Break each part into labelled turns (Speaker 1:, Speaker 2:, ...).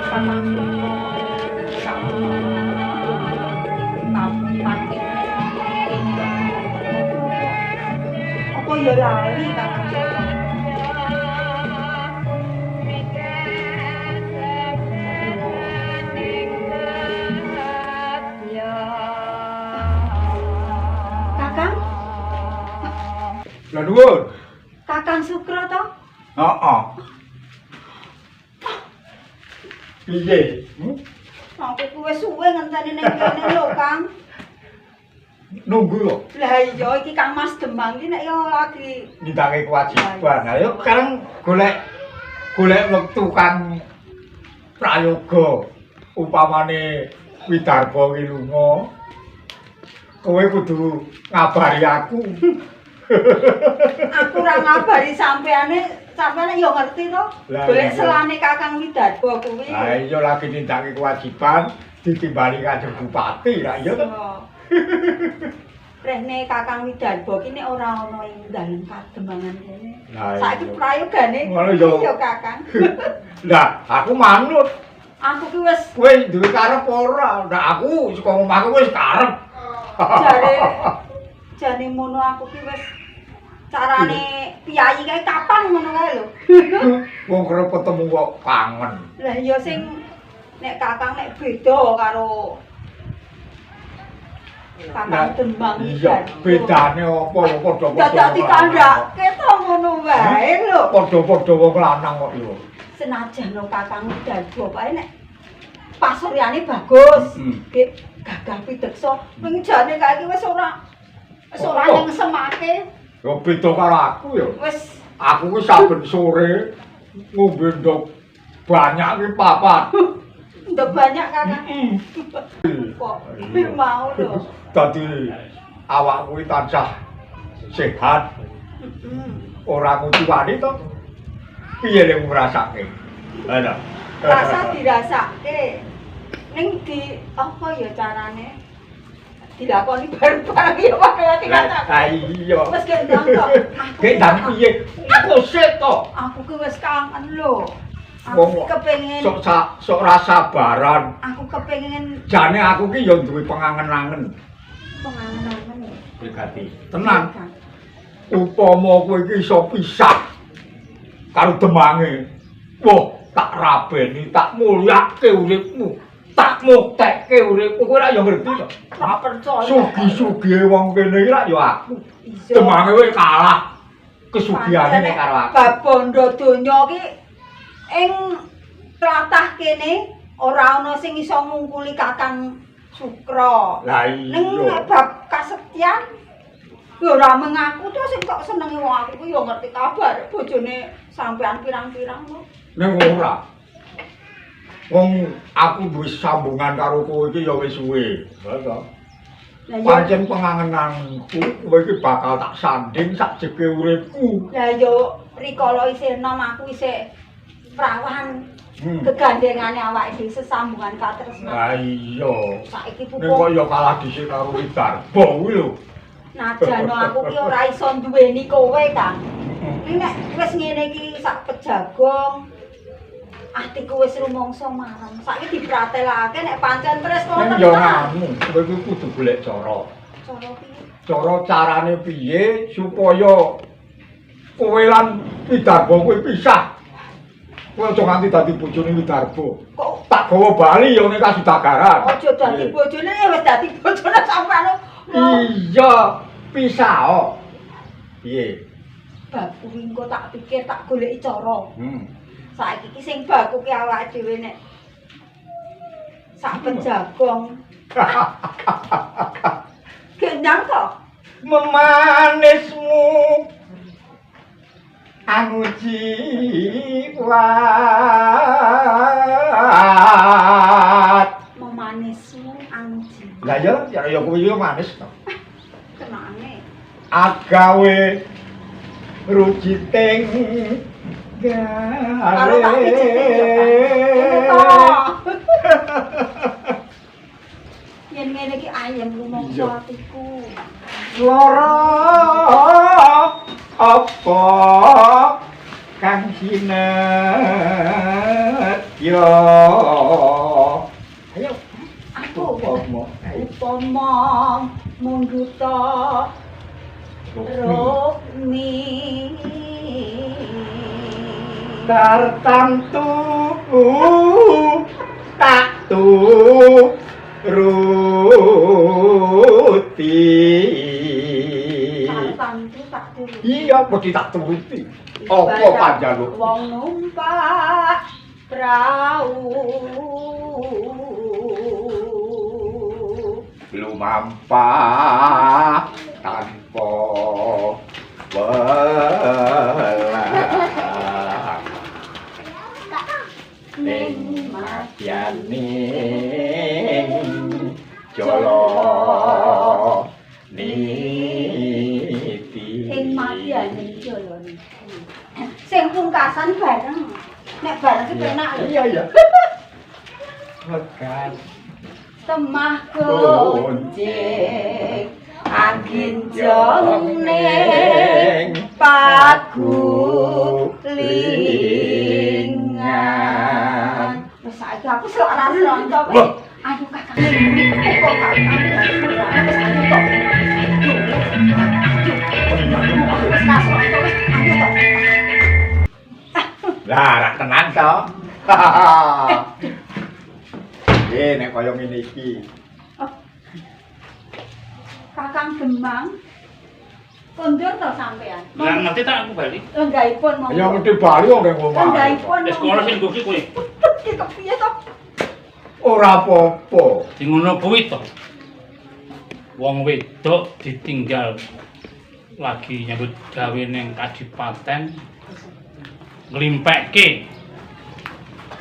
Speaker 1: Kakang Sukra kapan kene apa ya lali Kakang Sukra. Kakang,
Speaker 2: Lah nuwun.
Speaker 1: Kakang Sukra to?
Speaker 2: Heeh. Piye? Hmm?
Speaker 1: Aku ku wis suwe ngenteni ning kene lho, Kang.
Speaker 2: Nunggu kok.
Speaker 1: Lah iya iki Kang Mas Demang iki nek ya lagi
Speaker 2: Nindakake kewajiban. Ayo sekarang golek golek wektu kang prayoga. Upamane Widarba ki lunga, kowe kudu ngabari aku.
Speaker 1: Aku ora ngabari sampeane, sampeane ya ngerti to.
Speaker 2: Lah
Speaker 1: Golek
Speaker 2: iya.
Speaker 1: selane Kakang Widarba kuwi.
Speaker 2: Lah iya lagi nindakake kewajiban ditimbali Kanjeng Bupati lah iya to.
Speaker 1: Rehne Kakang Widarba ki nek ora ana ing dalem kademangan kene.
Speaker 2: Lah
Speaker 1: Saiki
Speaker 2: iya.
Speaker 1: prayogane
Speaker 2: Ngono ya.
Speaker 1: ya Kakang.
Speaker 2: Lah aku manut.
Speaker 1: Aku ki wis
Speaker 2: Kowe duwe karep ora? Lah aku saka omahku wis karep.
Speaker 1: Jare jane mono aku ki wis carane piyayi kae kapan ngono kae lho.
Speaker 2: Wong kerep ketemu kok kangen.
Speaker 1: Lah iya sing nek Kakang nek beda karo Kakang Demang
Speaker 2: Iya,
Speaker 1: Widarba.
Speaker 2: bedane apa padha-padha.
Speaker 1: Dadak ditandhake to ngono wae lho.
Speaker 2: Padha-padha wong lanang kok yo.
Speaker 1: Senajan no Kakang Widarba pae nek pasuryane bagus. Gek gagah pideksa ning jane kae iki wis ora
Speaker 2: Apa?
Speaker 1: nyengsemake.
Speaker 2: Yo beda karo aku yo.
Speaker 1: Wis
Speaker 2: Aku ki saben sore ngombe ndok banyak ki papat.
Speaker 1: Ndok banyak Kakang. Kok
Speaker 2: Iya.
Speaker 1: mau lho.
Speaker 2: Dadi awakku ki tansah sehat, ora ngucuwani to. Piye lek ngrasake? Ana.
Speaker 1: Rasa dirasake. Ning di apa ya carane? Dilakoni bareng-bareng ya padha dikatakan.
Speaker 2: Lah iya.
Speaker 1: Wis gendang to. Aku
Speaker 2: Gek ndang piye? Aku sik to.
Speaker 1: Aku ki wis kangen lho. Aku
Speaker 2: Wong
Speaker 1: ki kepengin
Speaker 2: Sok sok ra sabaran.
Speaker 1: Aku kepengin
Speaker 2: Jane aku ki ya duwe pengangen-angen.
Speaker 1: Pengangen-angen.
Speaker 2: Prigati. Tenang. Upama kowe iki iso pisah karo Demange. Wah, tak rabeni, tak mulyake uripmu. Tak muktekke uripmu. Kowe ora ya ngerti to.
Speaker 1: Ora percaya.
Speaker 2: Sugi-sugihe wong kene iki lak ya aku.
Speaker 1: Iya.
Speaker 2: Demange kowe kalah kesugihane nek karo aku.
Speaker 1: Bab bondo donya ki ing tlatah kene ora ana sing iso ngungkuli Kakang Sukra.
Speaker 2: Lah
Speaker 1: Ning
Speaker 2: iya.
Speaker 1: nek bab kasetyan ya ora mengaku to sing kok senenge wong aku ku ya ngerti kabar bojone sampean pirang-pirang to.
Speaker 2: Ning ora. Wong aku duwe sambungan karo kowe iki ya wis suwe. Lha to.
Speaker 1: Lah ya
Speaker 2: Pancen pengangenanku kowe iki bakal tak sanding sak jeke uripku.
Speaker 1: Lah ya rikala isih enom aku isih prawan. Gegandengane awake dhewe sesambungan katresnan.
Speaker 2: Lah iya.
Speaker 1: Saiki
Speaker 2: Ning kok
Speaker 1: pupuk
Speaker 2: ya kalah dhisik karo Widarba kuwi lho.
Speaker 1: Najan aku ki ora iso duweni kowe, Kang. Ning nek wis ngene iki sak pejagong atiku wis rumangsa marem. Saiki dipratelake nek pancen tresno
Speaker 2: Ning ya
Speaker 1: tenan.
Speaker 2: nganu, kowe kuwi kudu golek cara.
Speaker 1: Cara piye?
Speaker 2: Cara carane piye supaya kowe lan Widarba kuwi pisah. Kowe aja nganti dadi bojone Widarba.
Speaker 1: Kok
Speaker 2: Tak gawa bali ya ning Kasudagaran.
Speaker 1: aja dadi bojone ya wis dadi bojone sampean.
Speaker 2: Iya, pisah kok. Piye?
Speaker 1: Bab kuwi engko tak pikir tak goleki cara. Saiki iki sing baku ki awake dhewe nek sak pejagong. Gendang to?
Speaker 2: Memanismu anguji kuat.
Speaker 1: Memanismu anguji.
Speaker 2: Lah iya, ya ya kuwi ya manis to.
Speaker 1: Kenane.
Speaker 2: Agawe rujiting
Speaker 1: Karo tak pijeti ya, Kang. Ngene to. Yen ngene iki ayem rumangsa atiku.
Speaker 2: Lara apa kang sinet Yo. Ayo.
Speaker 1: Aku
Speaker 2: Upama.
Speaker 1: Upama mundhuta Rukmi.
Speaker 2: Tartamtu tak turuti.
Speaker 1: Tartamtu tak turuti.
Speaker 2: Iya, mesti tak turuti. Apa panjaluk?
Speaker 1: Wong numpak prau.
Speaker 2: Lumampah tanpa welang ning madyaning jala niti.
Speaker 1: Ing madyaning jala niti. Sing pungkasan bareng. Nek bareng ki penak lho.
Speaker 2: Iya, iya. Wegas
Speaker 1: temah gonceng aginjong ning pagulingan. Wis saiki aku selak ra sronto. Ayo kakang kok kakang wis ayo to. Wis ra sronto wis ayo to.
Speaker 2: Lah rak tenan to. Nek kaya ngene iki.
Speaker 1: Oh. Kakang Demang. Kondur to sampean?
Speaker 3: Lah ngerti tak aku bali.
Speaker 1: Lenggahipun monggo.
Speaker 2: Ya ngerti bali wong ning omah.
Speaker 1: Lenggahipun.
Speaker 3: Wis kono sing nggo kowe.
Speaker 1: Iki kepiye to?
Speaker 2: Ora apa-apa.
Speaker 3: Sing ngono kuwi to. Wong wedok ditinggal lagi nyambut gawe ning kadipaten nglimpekke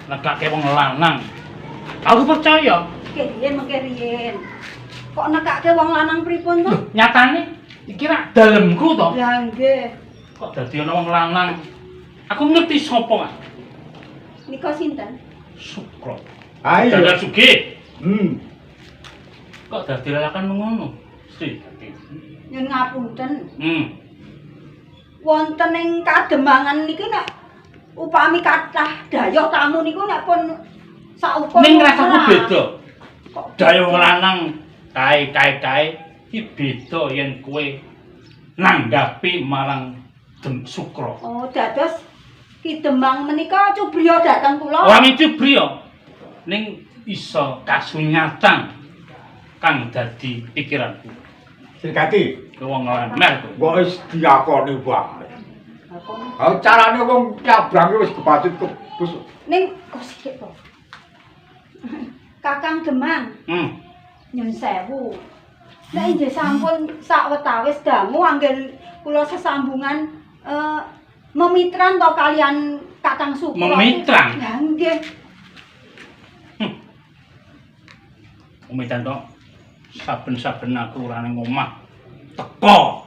Speaker 3: nekake wong lanang. Aku percaya.
Speaker 1: Riyen mengke riyen. Kok nekake wong lanang pripun to?
Speaker 3: Nyatane iki rak dalemku to.
Speaker 1: Lah nggih.
Speaker 3: Kok dadi ana wong lanang? Aku ngerti sapa.
Speaker 1: Nika sinten?
Speaker 3: Sukro.
Speaker 2: Ayo.
Speaker 3: Dadan sugih. Kok dadi lelakan ngono? Sri.
Speaker 1: Nyun ngapunten. Wonten ing kademangan niki nek upami kathah dayoh tamu niku nek pun saukur
Speaker 3: ning rasaku beda. Dayoh wong lanang kae iki beda yen kowe nanggapi marang Sukro.
Speaker 1: Oh, dados Ki Demang menika cubriya dhateng kula.
Speaker 3: Ora cubriya ning iso kasunyatan kang dadi pikiranku.
Speaker 2: Srigati,
Speaker 3: wong lanang kowe.
Speaker 2: Mbok wis diakoni wae. Ha carane wong nyabrang wis kebacut kebus.
Speaker 1: Ning kok sithik to. Kakang Demang. Nyun sewu. Nek inggih sampun sawetawis dangu anggen kula sesambungan memitran to kalian Kakang Sukro.
Speaker 3: Memitran?
Speaker 1: Lah nggih.
Speaker 3: Memitran to saben-saben aku ora ning omah teko.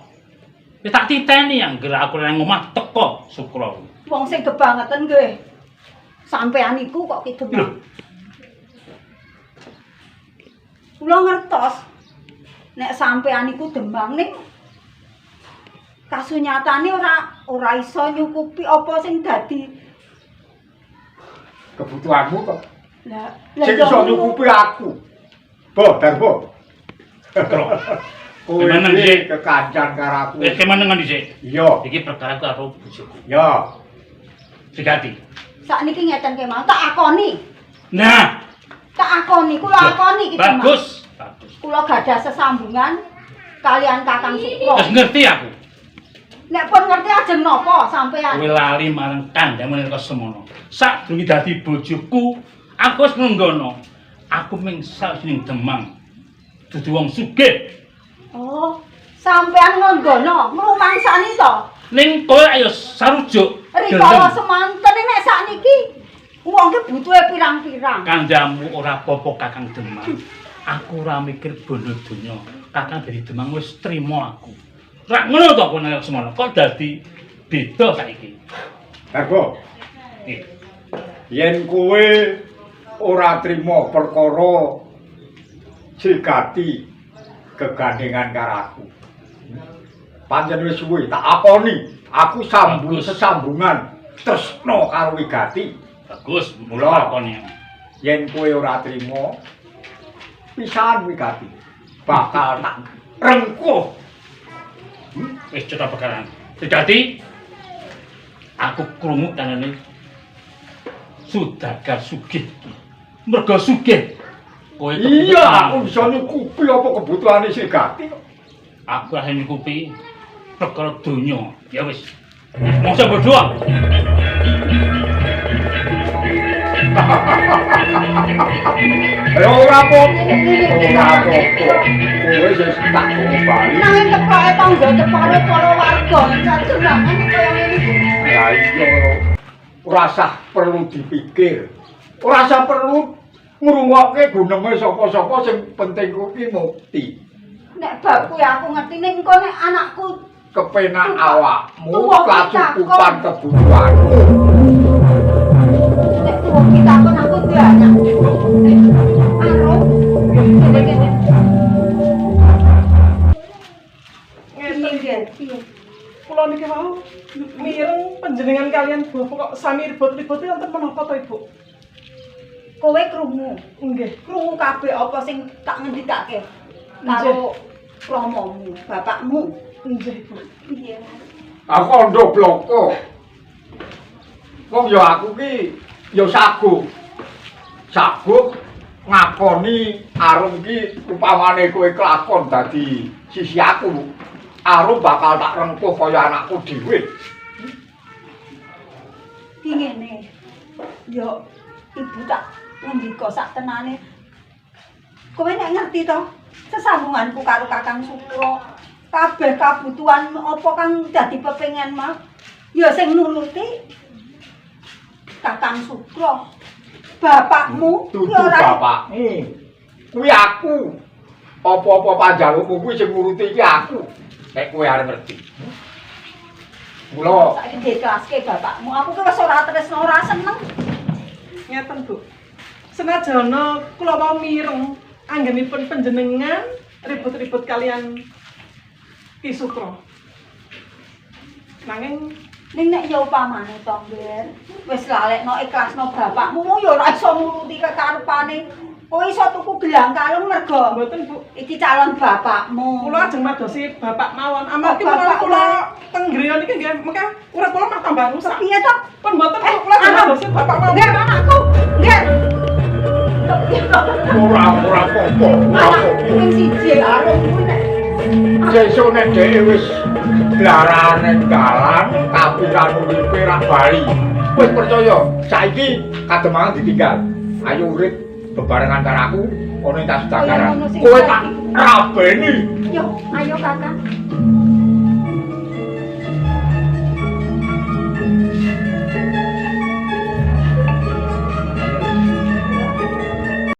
Speaker 3: Wis tak titeni anggere aku ora ning omah teko Sukro.
Speaker 1: Wong sing gebangeten nggih. Sampean iku kok Ki Demang. Kula ngertos nek sampean iku Demang ning kasunyatane ora iso nyukupi apa sing dadi
Speaker 2: kebutuhanmu to.
Speaker 1: Lah
Speaker 2: sing iso nyukupi aku. Bo, Darbo. Kowe iki kekancan karo aku.
Speaker 3: Wis kemenengan dhisik.
Speaker 2: Iya.
Speaker 3: Iki perkara karo bojoku.
Speaker 2: Iya.
Speaker 3: Srigati.
Speaker 1: Sakniki ngeten kemawon tak akoni.
Speaker 3: Nah,
Speaker 1: tak akoni, kula akoni iki.
Speaker 3: Bagus, bagus.
Speaker 1: Kula gadah sesambungan kalian Kakang Sukro.
Speaker 3: Wis ngerti aku.
Speaker 1: Nek pun ngerti ajeng napa sampean?
Speaker 3: Kowe lali marang kandhane nek semono. Sadurunge dadi bojoku, aku wis nglenggono. Aku ming sawijining Demang. Dudu wong sugih.
Speaker 1: Oh, sampean nglenggono, ngrumangsani to?
Speaker 3: Ning kowe ayo sarujuk.
Speaker 1: Rikala semanten nek sakniki wong ki butuhe pirang-pirang.
Speaker 3: Kandhamu ora apa-apa Kakang Demang. Aku ora mikir bondo donya. Kakang dadi Demang wis trimo aku. Rak ngono to kowe nek semono. Kok dadi beda saiki?
Speaker 2: Darbo.
Speaker 3: Nggih.
Speaker 2: Yen kowe ora trimo perkara Srigati kegandengan karo aku. Pancen wis suwe tak akoni, aku sambung sesambungan tresna karo Wigati.
Speaker 3: Bagus,
Speaker 2: Mula.
Speaker 3: lakoni.
Speaker 2: Yen kowe ora trima, pisahan wigati. Bakal tak rengkuh.
Speaker 3: Wis cetha perkara. Srigati, aku krungu kanane Sudagar sugih. Mergo sugih. Kowe
Speaker 2: Iya, aku bisa nyukupi apa kebutuhane Srigati.
Speaker 3: Aku ora nyukupi perkara donya. Ya wis. Mongso berdua.
Speaker 2: Ya ora apa-apa. Ora apa-apa. Kowe wis tak gowo bali.
Speaker 1: Nanging tepake tangga tepare para warga sajenengan kaya ngene iki.
Speaker 2: Lah iya. Ora usah perlu dipikir. Ora usah perlu ngrungokke gunenge sapa-sapa, sing penting kuwi mukti.
Speaker 1: Nek bab kuwi aku ngerti, ning engko nek anakku
Speaker 2: Kepenak awakmu,
Speaker 1: Tuwa
Speaker 2: kacukupan kebutuhanmu.
Speaker 1: Nek tuwa pitakon aku duwe anak. Arum, kene kene.
Speaker 4: Ngeten,
Speaker 1: Piye, piye?
Speaker 4: Kula niki wau mireng panjenengan kalian bapak kok sami ribut-ribut wonten menapa to, Ibu?
Speaker 1: Kowe krungu.
Speaker 4: Nggih.
Speaker 1: Krungu kabeh apa sing tak ngendikake karo kramamu, bapakmu.
Speaker 4: Nggih, Ibu.
Speaker 1: Piye?
Speaker 2: Aku kandha bloko. Wong ya aku ki ya saguh. Saguh ngakoni Arum ki upamane kowe kelakon dadi sisi aku. Arum bakal tak rengkuh kaya anakku dhewe.
Speaker 1: Ki ngene. Yo ibu tak ngendika sak tenane. Kowe nek ngerti to, sesambunganku karo Kakang Sukra, kabeh kabutuhan apa kang dadi pepengen mah ya sing nuruti Kakang Sukra. Bapakmu
Speaker 2: Dudu
Speaker 1: ki ora
Speaker 2: bapakmu. Kuwi aku. Apa-apa panjalukmu kuwi sing nuruti iki aku. Nek kowe arep ngerti. Mula
Speaker 1: saiki diiklaske bapakmu. Aku ki wis ora tresno, ora seneng.
Speaker 4: Ngeten, Bu. Senajana kula mau mireng anggenipun panjenengan ribut-ribut kalian Ki Sukra. Nanging
Speaker 1: Ning nek ya upamane to, Ngger, wis lalekno ikhlasno bapakmu ya ora iso nuruti kekarepane. Kowe iso tuku gelang kalung mergo
Speaker 4: mboten, Bu.
Speaker 1: iki calon bapakmu.
Speaker 4: Kula ajeng madosi bapak mawon. Amargi
Speaker 1: Oh,
Speaker 4: menawi
Speaker 1: bapak
Speaker 4: kula teng griya niki nggih mengke urip kula mah tambah rusak.
Speaker 1: Piye to?
Speaker 4: Pun mboten, Bu, kula ajeng
Speaker 1: Arum.
Speaker 4: madosi bapak mawon.
Speaker 1: Ngger anakku, Ngger.
Speaker 2: ora ora apa-apa, ora
Speaker 1: Anak
Speaker 2: apa-apa.
Speaker 1: sing siji Arum kuwi nek
Speaker 2: Sesuk nek dheke wis blarane dalan, kapiran uripe ra bali. Wis percaya, saiki kademangan ditinggal. Ayo urip bebarengan karo aku, ana ing
Speaker 1: Kaya
Speaker 2: tas dagaran.
Speaker 1: ngono sing
Speaker 2: Kowe tak
Speaker 1: saiki.
Speaker 2: rabeni.
Speaker 1: Yo, ayo Kakang.